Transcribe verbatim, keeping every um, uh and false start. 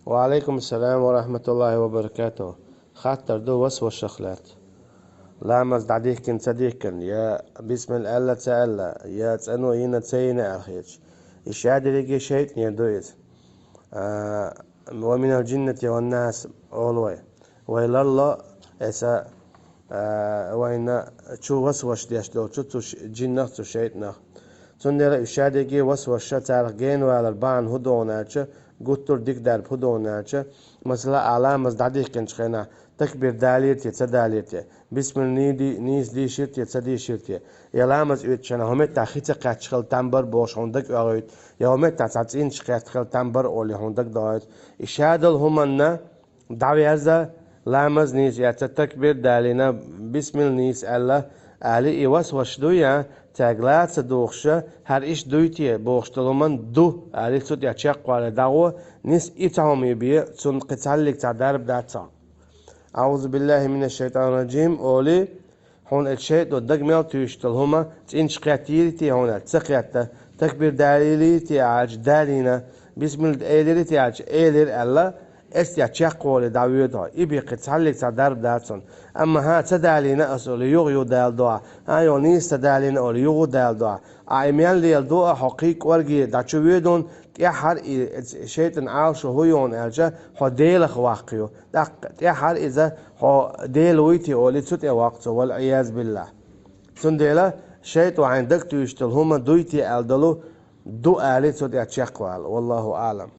Ва алейкум салам ва рахматуллахи ва баракатух. Хаттар ду васвашах лаьтта. Ламаз дӀадихкина, ца дихкина, я бисмилла аьлла, ца аьлла, я цӀено йина, ца йина аьлла хеташ. И шадерриге шайтӀанера ду иза. А, ва минал джиннати ван нас олу вай. Вай ларло, эса, а, вайна чу васваш деш долчу цу ш-, джиннах, цу шайтӀанах. Цундела уьш шадерриге васваша царах генавалар бахьана хӀун ду аьлча, гуттар а дика дарба хӀун ду аьлча, масала, а ламаз дӀадихкинчу хенахь, такбир далийра те, ца далийра те, бисмилла ни-, ди-, нийса дийшира те, ца дийшира те, я ламаз оьцучу хенахь хӀун меттахь хи ца кхаьчча хила там бара бохуш хьуна дага оьгӀуьйту, я хӀун меттахь цхьа цӀинцаш кхетта хила там бара олий хьуна дага догӀуьйту. И шадолу хӀуманна дӀаверза, ламаз нийса эцна, такбир далийна, бисмилла нийса аьлла, али и васваш ду я, цаьрга ла ца духуша, хӀара иштта дуй те бохуш долу хӀуманна ду, али цу тӀе чекхвалий дӀагӀо, нийса и цхьа хӀума бе, цунна кхин цхьаллиг цхьа дарба дац хьо. Аузу биллахи минаш шайтанир раджим, олий, хьуна и шайтӀо дага мел туьйсуш долу хӀума цӀинцаш кхеттийра те хьуна, ца кхетта, такбир далийра те аьлча, далийна, бисмилла элира те аьлча, элира аьлла, эс тӀе чекхволий дӀавоьду хьо. И бен кхин цхьаллиг цхьа дарба дац хьуна. Амма хӀан ца далийна ас олий, юха юха даладо ахь. ХӀан йо нийса ца далийна олий, юха даладо ахь. Ахь и мел леладо ахь, хьо кхин кӀорге дӀа чу воьду хьуна, тӀаьххьара и шайтӀан Ӏалашо хӀун йону аьлча, хьо Делах ваккха ю. ТӀаккха тӀаьххьара иза хьо Дела вуй те олий, цу тӀе ваккха цо, вал-Ӏиязу биллахь. Цундела шайтӀо хьайн дага туьйсуш долу хӀума дуй те аьлла долу, ду алий цу тӀе чекхвала. Валлаху аълам.